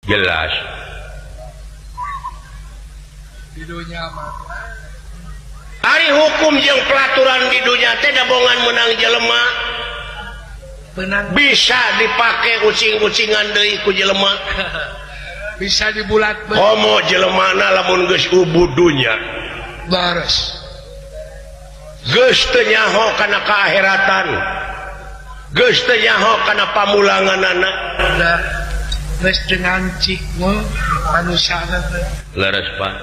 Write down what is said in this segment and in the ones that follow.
Jelas. Di dunia mah. Ari hukum jeung pelaturan di dunia teh dabongan menang jelema. Benang bisa dipake ucing-ucingan deui ku jelema. Bisa dibulat. Komo jelemana lamun geus ubud dunya. Bares. Geus teu nyaho kana kaakheratan. Geus teu nyaho kana pamulanganana. Da geus dengan cikmu manusia teh. Leres Pak.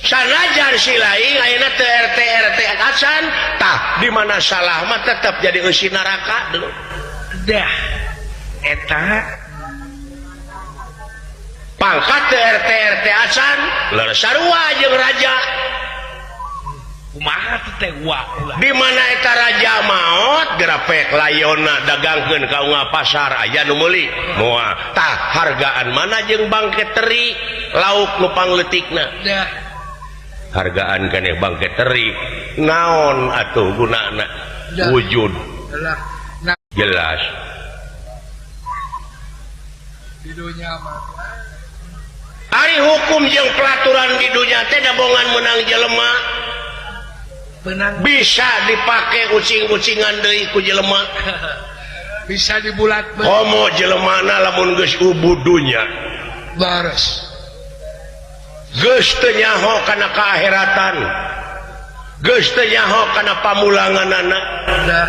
Sanajan si lain ayeuna teu RT RT acan tah di mana salah mah tetep jadi eusi neraka dulu. Dah eta pangkat teu RT RT acan leres sarua jeung raja. Kumaha teh wa ulah. Di mana eta raja maot gerapek layona dagangkeun ka unga pasar aya nu meuli moal tah hargaan mana jeung bangke teri lauk nu pangleutikna. Dah hargaan keneh bangke teri naon atuh gunana wujud. Lah nah. Jelas. Di dunia mah. Ari hukum jeung pelaturan di dunia teh dabongan menang jelema. Benang bisa dipake ucing-ucingan deui ku jelema. Bisa dibulat. Komo jelemana lamun geus ubud dunya. Bares. Geus teu nyaho kana kaakheratan. Geus teu nyaho kana pamulanganana. Da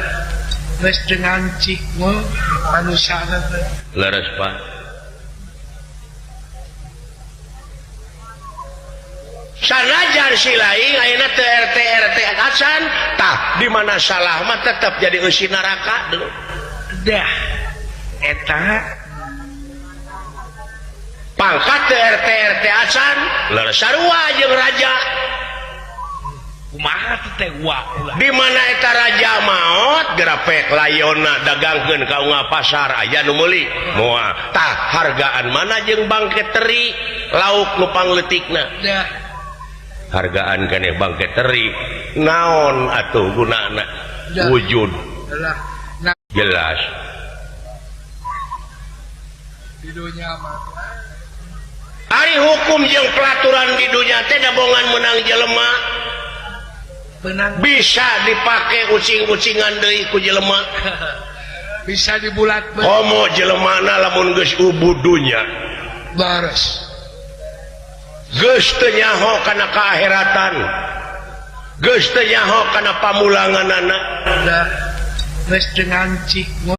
geus dengan cikmu manusia teh. Leres Pak. Sanajan si lain ayeuna teu RT RT acan tah di mana salah mah tetep jadi eusi neraka dulu. Dah eta pangkat teu RT RT acan leres sarua jeung raja. Kumaha teh wa ulah. Di mana eta raja maot gerapek layona dagangkeun ka unga pasar aya nu meuli moal tah hargaan mana jeung bangke teri lauk nu pangleutikna. Dah hargaan keneh bangke teri naon atuh gunana wujud. Lah nah. Jelas. Di dunia mah. Ari hukum jeung pelaturan di dunia teh dabongan menang jelema. Benang bisa dipake ucing-ucingan deui ku jelema. Bisa dibulat. Komo jelemana lamun geus ubud dunya. Bares. Geus teu nyaho kana kaakheratan. Geus teu nyaho kana pamulanganana. Da geus dengan cikmu